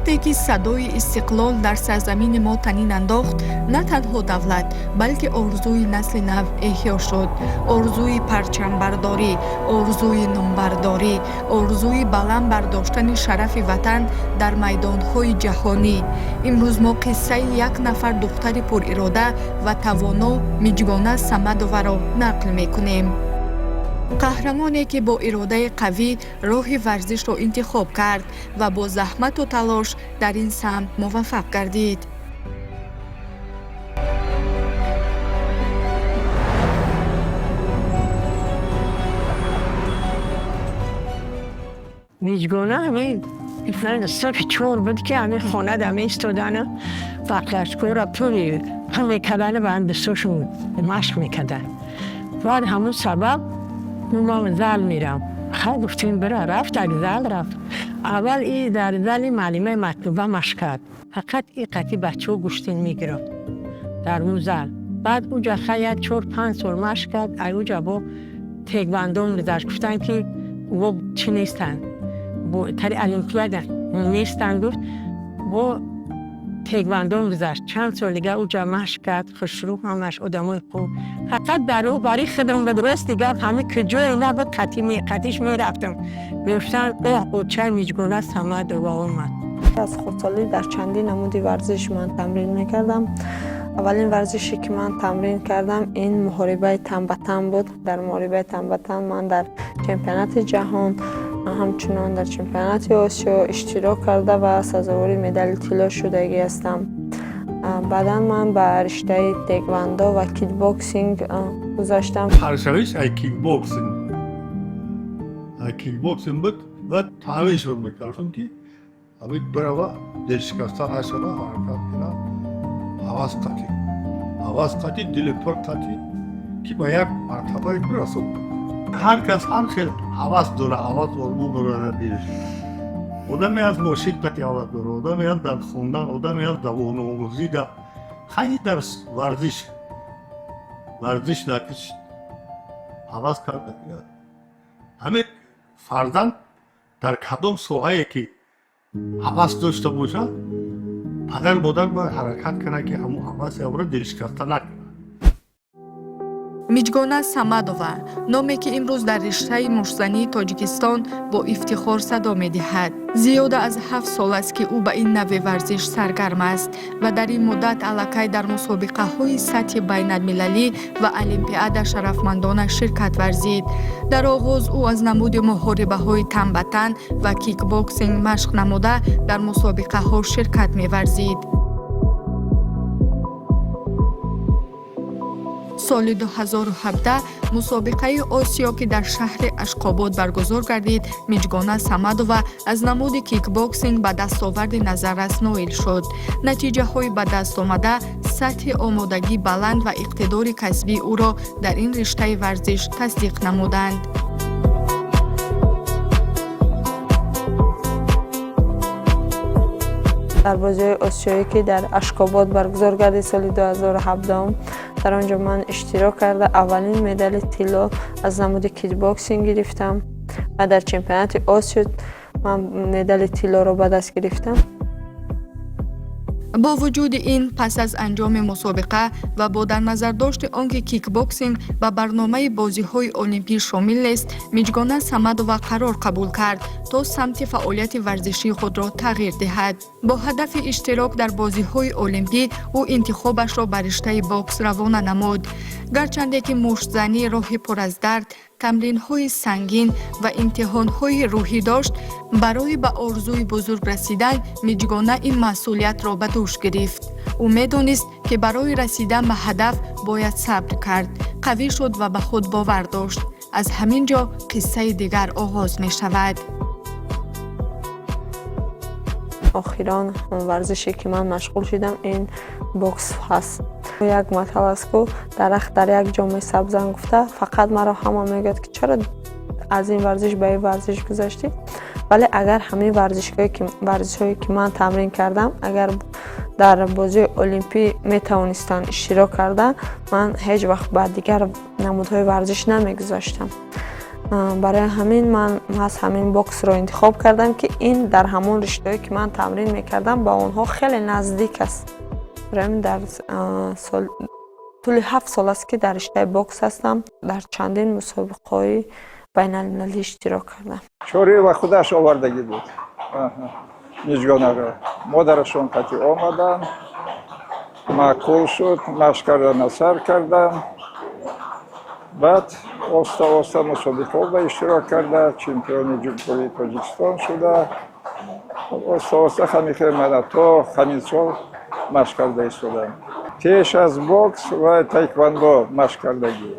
Вақте ки садои истиқлол дар сарзамини мо танин андохт, на танҳо давлат, балки орзуи насли нав эҳё шуд. Орзуи парчамбардорӣ, орзуи номбардорӣ, орзуи баланд бардоштани шарафи ватан дар майдонҳои ҷаҳонӣ. Имрӯз мо қиссаи як нафар духтари пурирода ва тавоно, Миҷгона Самадоваро нақл мекунем. Қаҳрамоне, ки бо иродаи қавӣ роҳи варзишро интихоб кард ва бо заҳмату талош дар ин самт муваффақ гардид. Миҷгона ҳамин синфи 4 буд, ки ҳамин хона да меистодану вақтлашкора пули пул мекардану ба дастошон машқ мекардан. Баъд ҳамун сабаб ман зал мирам. Хай, гуфтем, бира. Рафт, дар зал рафт. Аввал и дар зали муаллимаи Матлуба машқ кард. Фақат и қати бачаҳо гӯштин мегирифт дар он зал. Баъд уҷа хай як 4-5 сол машқ кард. Ай уҷа бо теквандон гузашт. Гуфтанд, ки во чӣ нестанд, бо тари олимпиада нестанд, гуфт. Бо теквандон гузашт. Чанд сол дига уҷа машқ кард. Хушрӯ, ҳамаш одамои хуб. Фақат дар ӯ барои худам буд. Рости гап, ҳами куҷое набуд, қатиш мерафтам. Мегуфтанд, оҳ, очаи Миҷгона Самадова омад. Аз хурдсолӣ дар чандин намуди варзиш ман тамрин мекардам. Аввалин варзише, ки ман тамрин кардам, ин муҳорибаи тан ба тан буд. Дар муҳорибаи тан ба тан ман дар чемпионати ҷаҳон, ҳамчунон дар чемпионати Осиё иштирок карда ва сазовори медали тилло шудагӣ ҳастам. Баъдан ман ба риштаи теквандо ва кикбоксинг гузаштам. Паршавиш ай кикбоксинг, ай кикбоксинг буд ва таъминшон мекардам, ки ҳамин бирава, дилшикаста нашава, ҳаракат кунад, ҳавас қатӣ, ҳавас қатӣ, дили пур қатӣ, ки ба як мартабае бирасад. Ҳар кас ҳар хел ҳавас дора, ҳавас орзу дора дар дилаш. Одаме аз мошин қати ҳавас дора, одаме аз дар хондан, одаме аз забономӯзӣ, дар хайи дар варзиш. Варзиш дар ҳавас карда. Ҳамин фарзанд дар кадом соҳае ки ҳавас дошта бошад, падар модар бояд ҳаракат кунад, ки ҳамон ҳаваси ҳамро дилшикаста накунад. Миҷгона Самадова, номе ки имрӯз дар риштаи муштзании Тоҷикистон бо ифтихор садо медиҳад. Зиёда аз 7 сол аст, ки ӯ ба ин навъи варзиш саргарм аст ва дар ин муддат аллакай дар мусобиқаҳои сатҳи байналмилалӣ ва олимпиада шарафмандона ширкат варзид. Дар оғоз ӯ аз намуди муҳорибаҳои тан ба тан ва кикбоксинг машқ намуда, дар мусобиқаҳо ширкат меварзид. Соли 2017 мусобиқаи Осиё, ки дар шаҳри Ашқобод баргузор гардид, Миҷгона Самадова аз намуди кикбоксинг ба дастоварди назаррас ноил шуд. Натиҷаҳои ба даст омада сатҳи омодагӣ баланд ва иқтидори касбии ӯро дар ин риштаи варзиш тасдиқ намуданд. Дар бозиҳои осиёӣ, ки дар Ашкобод баргузор гардид соли 2017, дар он ҷо ман иштирок карда, аввалин медали тилло аз намуди кикбоксинг гирифтам ва дар чемпионати Осиё ман медали тиллоро ба даст гирифтам. Бо вуҷуди ин, пас аз анҷоми мусобиқа ва бо дар назардошти он ки кикбоксинг ба барномаи бозиҳои олимпӣ шомил нест, Миҷгона Самадова қарор қабул кард, то самти фаъолияти варзишии худро тағйир диҳад. Бо ҳадафи иштирок дар бозиҳои олимпӣ ӯ интихобашро ба риштаи бокс равона намуд. Гарчанде ки муштзанӣ роҳи пур аз дард, тамринҳои сангин ва имтиҳонҳои рӯҳӣ дошт, барои ба орзуи бузург расидан Миҷгона ин масъулиятро ба дӯш гирифт. Ӯ медонист, ки барои расидан ба ҳадаф бояд сабр кард, қавӣ шуд ва ба худ бовар дошт. Аз ҳамин ҷо қиссаи дигар оғоз мешавад. Охирон варзише, ки ман машғул шудам, ин бокс ҳаст. Як матал аст ку, дарахт дар як ҷо месабзан, гуфта. Фақат маро ҳама мегӯяд, ки чаро аз ин варзиш ба ин варзиш гузаштӣ. Вале агар ҳамин варзишҳое, ки ман тамрин кардам, агар дар бозиҳои олимпӣ метавонистанд иштирок карда, ман ҳеҷ вақт ба дигар намудҳои варзиш намегузаштам. Барои ҳамин ман маҳз ҳамин боксро интихоб кардам, ки ин дар ҳамон риштаҳое, ки ман тамрин мекардам, ба онҳо хеле наздик аст. Барои ҳамин дар тӯли 7 сол аст, ки дар риштаи бокс ҳастам, дар чандин мусобиқаҳои байналмилалӣ иштирок кардам. Чорива худаш овардагӣ буд Мижгонаро. Модарашон қати омаданд, маъқул шуд, машқ кардана сар кардам. Баъд оста оста мусобиқаҳо ба иштирок карда, чемпиони Ҷумҳурии Тоҷикистон шуда, оста оста ҳамин мана то ҳамин сол машқ карда истодам. Пеш аз бокс ва таеквондо машқ кардагӣ.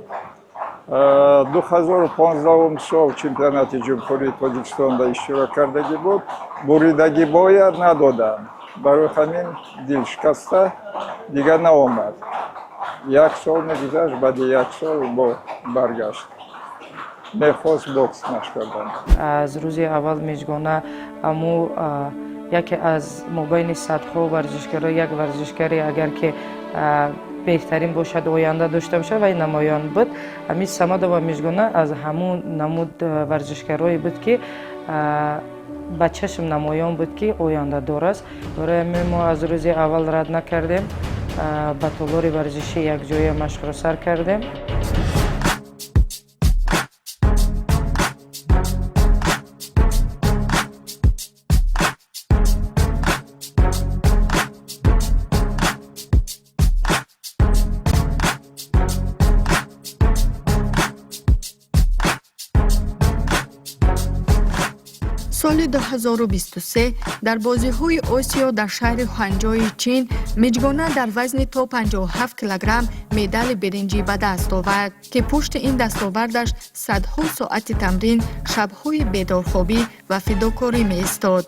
2015-ум сол чемпионати Ҷумҳурии Тоҷикистонда иштирок кардагӣ буд, буридагӣ бояд надоданд, барои ҳамин дилшикаста дигар наомад. Як сол мегузашт, баъди як сол бо баргашт, мехост бокс машқ кардан. Аз рӯзи аввал Мижгона аму яке аз мобайни садҳо варзишгаро, як варзишгаре, агар ки беҳтарин бошад, оянда дошта бошад, вай намоён буд. Ҳамин Самадова Мижгона аз ҳамун намуд варзишгарое буд, ки ба чашм намоён буд, ки ояндадор аст. Барои ҳамин мо аз рӯзи аввал рад накардем, ба толори варзишӣ якҷоя машқро сар кардем. Соли 2023 дар бозиҳои Осиё дар шаҳри Ҳанҷои Чин Миҷгона дар вазни то 57 килограмм медали биринҷӣ ба даст овард, ки пушти ин дастовардаш садҳо соати тамрин, шабҳои бедорхобӣ ва фидокорӣ меистод.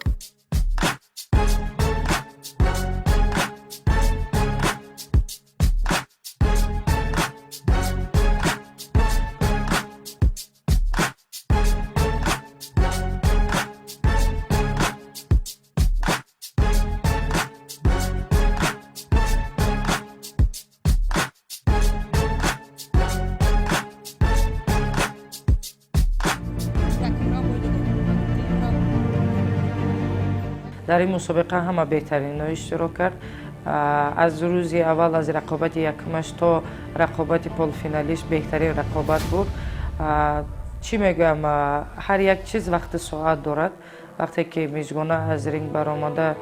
Дар ин мусобиқа ҳама беҳтарино иштирок кард. Аз рӯзи аввал, аз рақобати якумаш то рақобати полуфиналиш беҳтарин рақобат буд. Чӣ мегӯям, ҳар як чиз вақти соат дорад. Вақте ки Мижгона аз ринг баромада,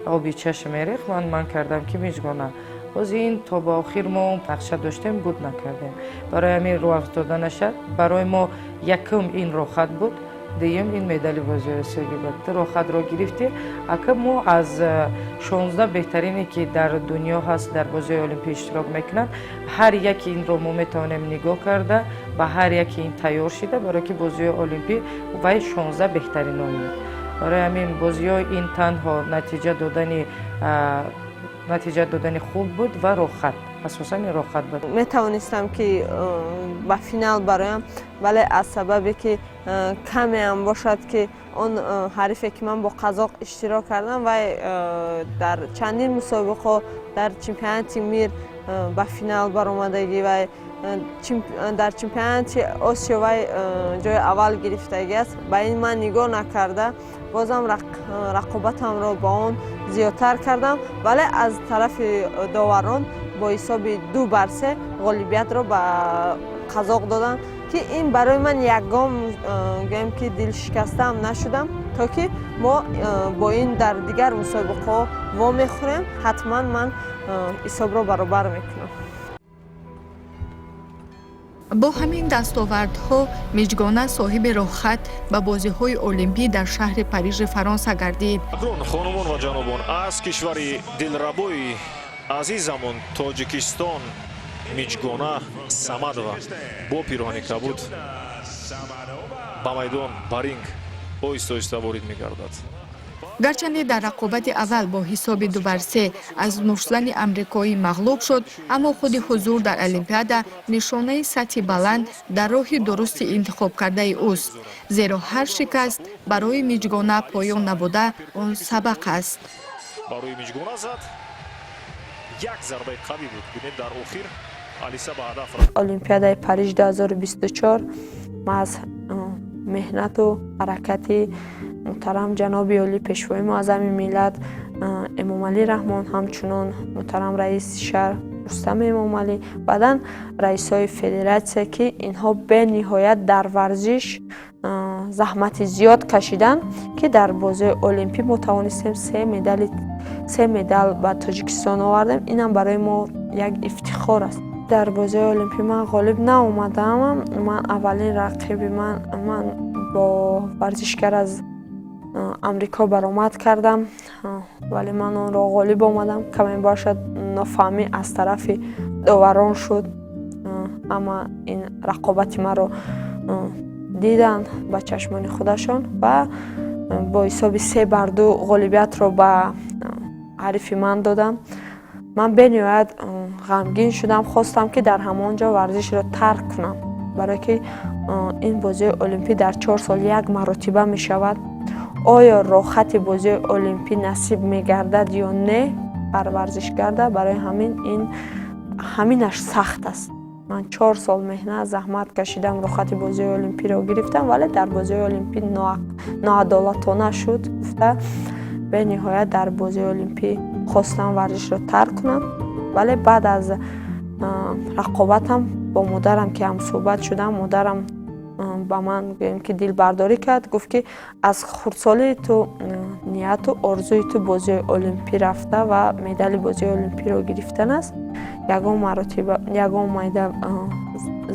оби чашм мерехт, ман манъ кардам, ки Мижгона, боз ин то ба охир мо нақша доштем, буд накардем. Барои ҳамин рӯ афтода нашад. Барои мо якум ин роҳат буд, дуюм ин медали бозиҳои осиёгӣ буд. Ту роҳатро гирифтӣ, ака. Мо аз 16 беҳтарине, ки дар дунё ҳаст, дар бозиҳои олимпӣ иштирок мекунанд, ҳар яки инро мо метавонем нигоҳ карда, ба ҳар яки ин тайёр шида, барое ки бозиҳои олимпӣ вай 16 беҳтаринон. Барои ҳамин бозиҳо ин танҳо натиҷа додани хуб буд ва роҳат, асосан ин роҳат буд. Метавонистам, ки ба финал бароям, вале аз сабабе ки камеам бошад, ки он ҳарифе, ки ман бо қазоқ иштирок кардам, вай дар чандин мусобиқаҳо, дар чемпионати мир ба финал баромадагӣ, вай дар чемпионати Осиё вай ҷои аввал гирифтагӣ аст. Ба ин ман нигоҳ накарда, бозам рақобатамро ба он зиёдтар кардам, вале аз тарафи доварон бо ҳисоби 2 бар 3 ғолибиятро ба қазоқ доданд, ки ин барои ман ягон, гӯем ки, дилшикастаам нашудам, то ки мо бо ин дар дигар мусобиқаҳо вомехӯрем, ҳатман ман ҳисобро баробар мекунам. Бо ҳамин дастовардҳо Миҷгона соҳиби роҳхат ба бозиҳои олимпӣ дар шаҳри Парижи Фаронса гардид. Акнун, хонумон ва ҷанобон, аз кишвари дилрабои азизамон Тоҷикистон Миҷгона Самадова бо пироҳани кабуд ба майдон, ба ринг оҳиста оҳиста ворид мегардад. Гарчанде дар рақобати аввал бо ҳисоби 2 бар 3 аз муштзани амрикоӣ мағлуб шуд, аммо худи ҳузур дар олимпиада нишонаи сатҳи баланд дар роҳи дурусти интихобкардаи ӯст, зеро ҳар шикаст барои Миҷгона поён набуда, он сабақ аст. Барои Миҷгона зад, як зарбаи қавӣ буд. Бинед, дар охир Алиса ба ҳадаф рафт. Олимпиадаи Париж 2024 ман аз Меҳнату ҳаракати муҳтарам ҷаноби олӣ, Пешвои муаззами миллат Эмомалӣ Раҳмон, ҳамчунон муҳтарам раиси шаҳр Рустам Эмомалӣ, баъдан раисҳои федератсия, ки инҳо бениҳоят дар варзиш заҳмати зиёд кашиданд, ки дар бозиҳои олимпӣ мо тавонистем се медал ба Тоҷикистон овардем. Инам барои мо як ифтихор аст. Дар бозиҳои олимпӣ ман ғолиб наомадам. Ман аввалин рақиби ман бо варзишгар аз Амрико баромад кардам, вале ман онро ғолиб омадам. Каме бошад, нофаҳмӣ аз тарафи доварон шуд. Ҳама ин рақобати маро диданд ба чашмони худашон ва бо ҳисоби 3-2 ғолибиятро ба ҳарифи ман додам. Ман бениҳоят ғамгин шудам, хостам, ки дар ҳамон ҷо варзишро тарк кунам, барое ки ин бозиҳои олимпӣ дар 4 сол як маротиба мешавад. Оё роҳати бозиҳои олимпӣ насиб мегардад ё не бар варзишгарда? Барои ҳамин ин ҳаминаш сахт аст. Ман 4 сол меҳнат, заҳмат кашидам, рухсати бозиҳои олимпиро гирифтам, вале дар бозиҳои олимпӣ ноадолатона шуд гуфта, бениҳоят дар бозиҳои олимпӣ хостам варзишро тарк кунам. Вале баъд аз рақобатам бо модарам ки ҳамсӯҳбат шудам, модарам ба ман, гӯем ки, дилбардорӣ кард, гуфт, ки аз хурдсолии ту нияту орзуи ту бозиҳои олимпӣ рафта ва медали бозиҳои олимпиро гирифтан аст. Ягон маротиба, ягон майда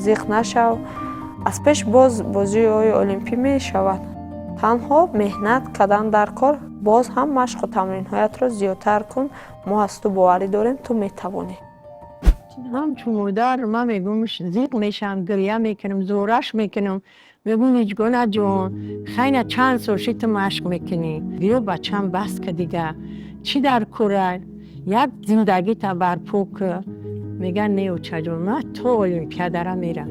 зиқ нашав, аз пеш боз бозиҳои олимпӣ мешавад, танҳо меҳнат кардан дар кор, боз ҳам машқу тамринҳоятро зиёдтар кун, мо аз ту боварӣ дорем, ту метавонӣ. Ҳамчун модар ман мегӯм, зиқ мешавам, гиря мекунам, зӯраш мекунам, мегӯм: «Миҷгона ҷон, хайна чанд сол шид ту машқ мекунӣ, биё, бачам, бас ка дига, чӣ дар кора, як зиндагита барпо ку». Меган: «Не, очаҷон, ман то олимпиадара мерам».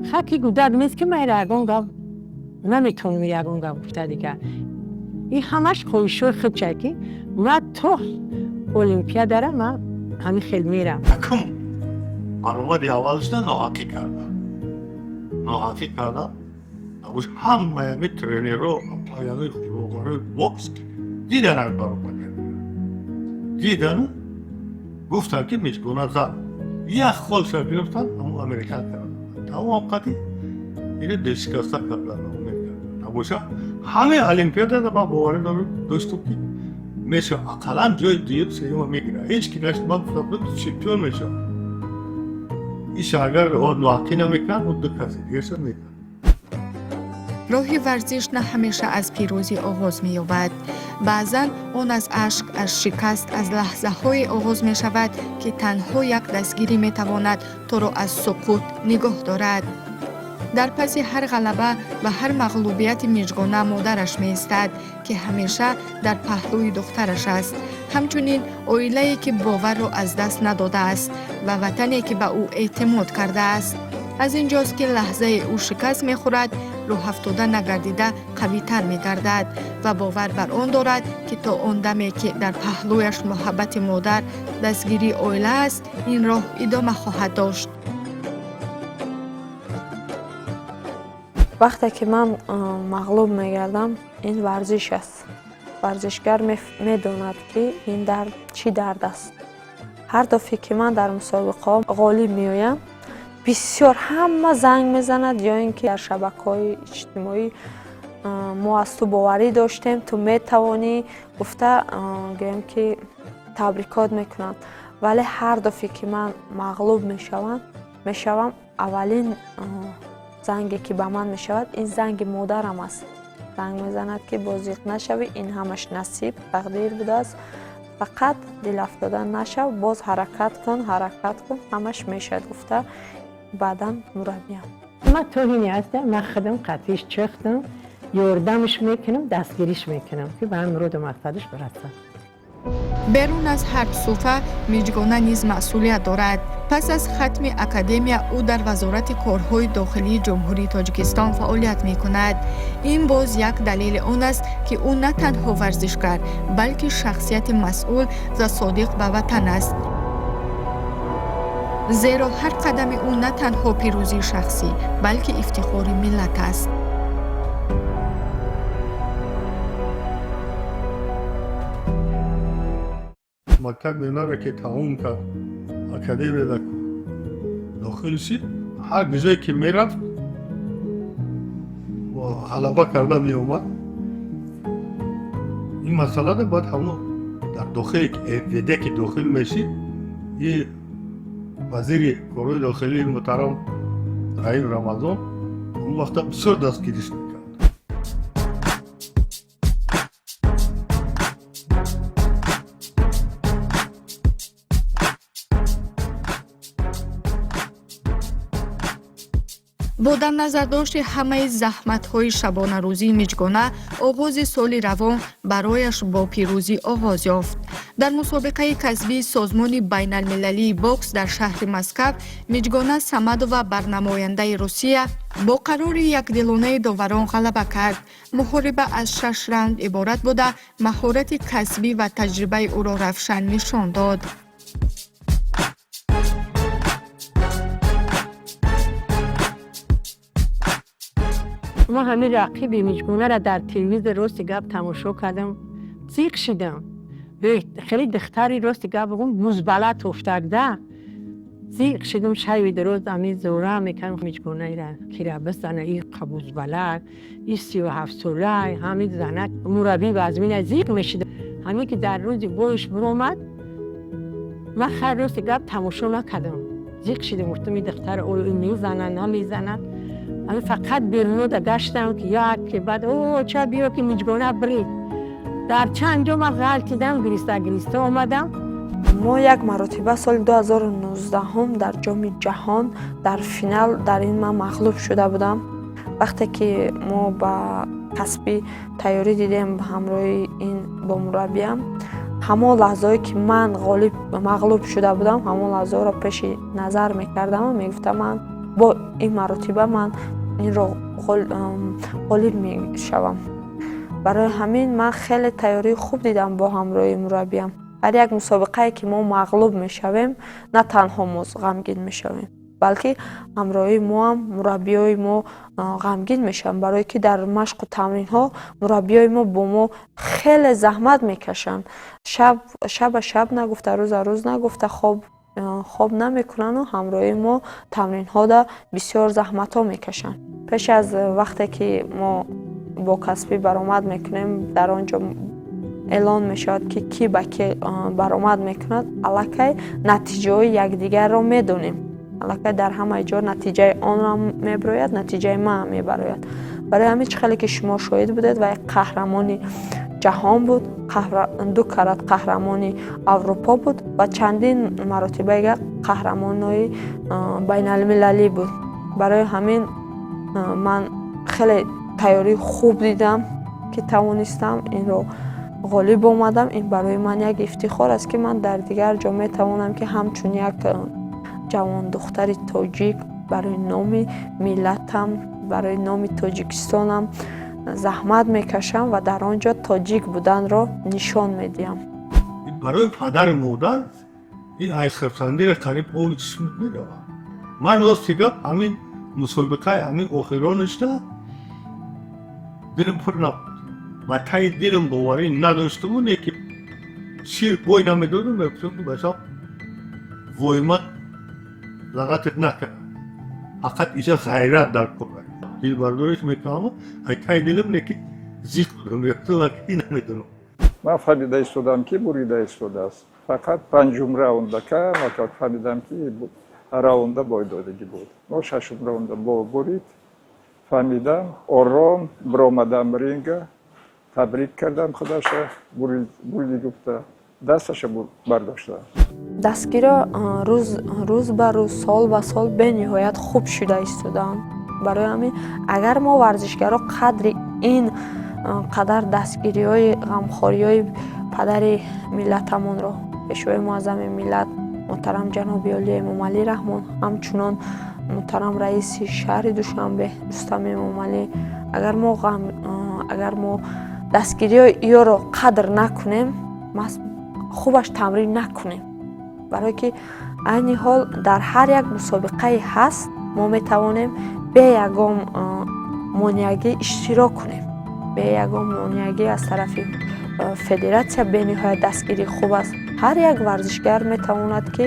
Хаки гудак нест, ки ман ягон гап наметавонам, ягон гап гуфта дига. Ин ҳамаш хоҳишҳои худча, ки ман то олимпиадара ман ҳамин хел мерам. Якум баромади аввалшда ноҳақӣ кардам, ноҳақӣ кардам. Абуш ҳамаями тренеро, ҳамаями хулогарои бокс диданак, баромад дидану гуфтам, ки Миҷгона зад, як холша гирифтан, ҳамун американ кардам, тамом қати ино дилшикаста кардан. Набоша, ҳамаи олимпиадада ман боварӣ доштум, ки меша ақаллан ҷои дуюм, сеюма мегирад. Ҳеҷ ки нашд, ман гуфтам, чемпион мешавам. Иш агар ноҳақӣ намекард, ду каси дигарша мекард. Роҳи варзиш на ҳамеша аз пирӯзӣ оғоз меёбад. Баъзан он аз ашк, аз шикаст, аз лаҳзаҳое оғоз мешавад, ки танҳо як дастгирӣ метавонад туро аз суқут нигоҳ дорад. Дар паси ҳар ғалаба ва ҳар мағлубияти Миҷгона модараш меистад, ки ҳамеша дар паҳлӯи духтараш аст, ҳамчунин оилае, ки боварро аз даст надодааст, ва ватане, ки ба ӯ эътимод кардааст. Аз ин ҷост, ки лаҳзае ӯ шикаст мехӯрад, рӯҳафтода нагардида, қавитар мегардад ва бовар бар он дорад, ки то он даме, ки дар паҳлӯяш муҳаббати модар, дастгирии оила аст, ин роҳ идома хоҳад дошт. Вақте ки ман мағлуб мегардам, ин варзиш аст, варзишгар медонад, ки ин дард чӣ дард аст. Ҳар дафъе ки ман дар мусобиқаҳо ғолиб меоям, бисёр ҳама занг мезанад ё ин ки дар шабакаҳои иҷтимоӣ «Мо аз ту боварӣ доштем, ту метавонӣ» гуфта, гӯем ки, табрикот мекунанд. Вале ҳар дафъе ки ман мағлуб мешавам, аввалин занге, ки ба ман мешавад, ин занги модарам аст. Занг мезанад, ки боз зиқ нашавӣ, ин ҳамаш насиб, тақдир будааст, фақат дилафтода нашав, боз ҳаракат кун, ҳаракат кун, ҳамаш мешавад гуфта. Баъдан мураббиям. Ман то ҳине ҳастам, ман худам қатиш чихтам, ёрдамш мекунам, дастгириш мекунам, ки ба ҳам муроду мақсадаш бирасад. Берун аз ҳарб-суфа Миҷгона низ масъулият дорад. Пас аз хатми академия ӯ дар Вазорати корҳои дохилии Ҷумҳурии Тоҷикистон фаъолият мекунад. Ин боз як далели он аст, ки ӯ на танҳо варзишгар, балки шахсияти масъул ва содиқ ба ватан аст, зеро ҳар қадами ӯ на танҳо пирӯзии шахсӣ, балки ифтихори миллат аст. Мактаб миёнаро ки тамом кард, академияда дохил шид, ҳар ҷое ки мерафт, ғалаба карда меомад. Ин масъалада бояд ҳамон дар дохили МВД ки дохил мешид, и вазири корҳои дохилии муҳтарам Раҳим Рамазон он вақта бисёр дастгириш мекард. Бо дар назардошти ҳамаи заҳматҳои шабонарӯзии Миҷгона, оғози соли равон барояш бо пирӯзӣ оғоз ёфт. Дар мусобиқаи касбии Созмони байналмилалии бокс дар шаҳри Москав Миҷгона Самадова бар намояндаи Русия бо қарори якдилонаи доварон ғалаба кард. Муҳориба аз шаш раунд иборат буда, маҳорати касбӣ ва таҷрибаи ӯро равшан нишон дод. Ма ҳамин рақиби Миҷгунаро дар телевизор, рости гап, тамошо кардам, зиқ шидам. Хеле духтари, рости гап бигӯм, музбала тофтагда, зиқ шидам. Шави дароз ҳамин зора мекардам, Миҷгунаира кира бизана, и қабузбала, и 37 сола, ҳамин занак мураббӣ вазмина, зиқ мешидам. Ҳамин ки дар рӯзи боиш биромад, ман хайр, рости гап, тамошо накардам, зиқ шидам. Гуфтам, ин духтар оё мезана, намезана? Ҳамин фақат берунода гаштам, ки як ки баъд о ча биё, ки Миҷгона бирид. Дар чанд ҷо ман ғалтидам, гириста гириста омадам. Мо як маротиба соли 2019 дар Ҷоми ҷаҳон дар финал дар ин ман мағлуб шуда будам. Вақте ки мо ба касбӣ тайёрӣ дидем ҳамроҳи ин бо мураббиям, ҳамон лаҳзаое ки ман ғолиб мағлуб шуда будам, ҳамон лаҳзаҳоро пеши назар мекардам, мегуфтам, ман бо ин маротиба ман инро ғолиб мешавам. Барои ҳамин ман хеле тайёрии хуб дидам бо ҳамроҳии мураббиям. Ҳар як мусобиқае ки мо мағлуб мешавем, на танҳо мо ғамгин мешавем, балки ҳамроҳии моам мураббиёи мо ғамгин мешаванд, барое ки дар машқу тамринҳо мураббиёи мо бо мо хеле заҳмат мекашанд, шаба шаб нагуфта, рӯза рӯз нагуфта, хоб намекунану ҳамроҳии мо тамринҳода бисёр заҳматҳо мекашанд. Пеш аз вақте ки мо бо касбӣ баромад мекунем, дар он ҷо эълон мешавад, ки кӣ ба кӣ баромад мекунад. Аллакай натиҷаҳои якдигарро медонем, аллакай дар ҳамаи ҷо натиҷаи онам мебарояд, натиҷаи маам мебарояд. Барои ҳамин чӣ хеле ки шумо шоҳид будед, ва қаҳрамони ҷаҳон буд, ду карат қаҳрамони Аврупо буд ва чандин маротибаига қаҳрамонои байналмилалӣ буд. Барои ҳамин ман хеле тайёрии хуб дидам, ки тавонистам инро ғолиб омадам. Ин барои ман як ифтихор аст, ки ман дар дигар ҷо метавонам, ки ҳамчун як ҷавондухтари тоҷик барои номи миллатам, барои номи Тоҷикистонам заҳмат мекашам ва дар он ҷо тоҷик буданро нишон медиҳам. Барои падару модар ин ай хурсандиро қариб оби чишм меравад. Ман, рости гап, ҳамин мусобиқаи ҳамин охиронашда дилам пур набуд ва таи дилам боварӣ надоштаму не ки шир бой намедодам. Мегуфтам, ки бачам войма лағатат накард, фақат иҷа ғайрат дар кор, дилбардориш мекунам. Ай таи дилам не ки зиқ будам, мегуфтам, ки намедонам. Ман фаҳмида истодам, ки бурида истодааст. Фақат панҷум раунда камакак фаҳмидам, ки раунда бойдодагӣ буд. Мо шашум раунда бурид, фаҳмидам, ором биромадам ринга, табрик кардам худаша, бурди гуфта, дасташа бардоштам. Дастгиро рӯз ба рӯз, сол ба сол бениҳоят хуб шуда истодаанд. Барои ҳамин агар мо варзишгаро қадри ин қадар дастгириҳои, ғамхориҳои падари миллатамонро, Пешвои муаззами миллат муҳтарам ҷаноби олии Эмомалӣ Раҳмон, ҳамчунон муҳтарам раиси шаҳри Душанбе Рустам Эмомалӣ, агар мо дастгириҳои иёро қадр накунем, хубаш тамрин накунем, барое ки айни ҳол дар ҳар як мусобиқае ҳаст, мо метавонем бе ягон монеагӣ иштирок кунем, бе ягон монеагӣ аз тарафи Федератсия бениҳоят дастгирии хуб аст. Ҳар як варзишгар метавонад, ки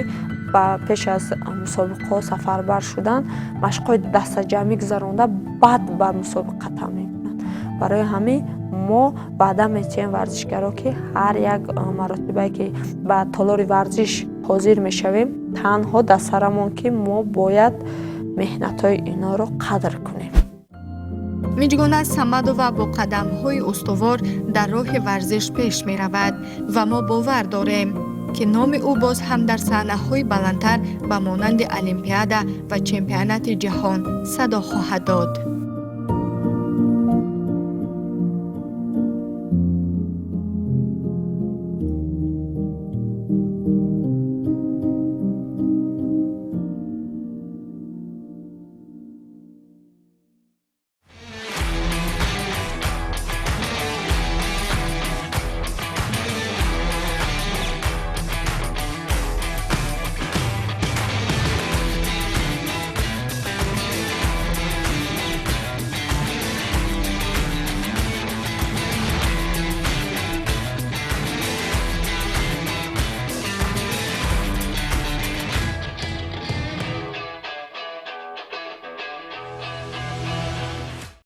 ба пеш аз мусобиқаҳо сафарбар шудан, машқҳои дастаҷамъӣ гузаронда, баъд ба мусобиқа тамрин кунад. Барои ҳамин мо ваъда метиҳем варзишгаро, ки ҳар як маротибае ки ба толори варзиш ҳозир мешавем, танҳо дар сарамон, ки мо бояд меҳнатҳои инҳоро қадр кунем. Миҷгона Самадова бо қадамҳои устувор дар роҳи варзиш пеш меравад ва мо бовар дорем, ки номи ӯ боз ҳам дар саҳнаҳои баландтар ба монанди Олимпиада ва чемпионати ҷаҳон садо хоҳад дод.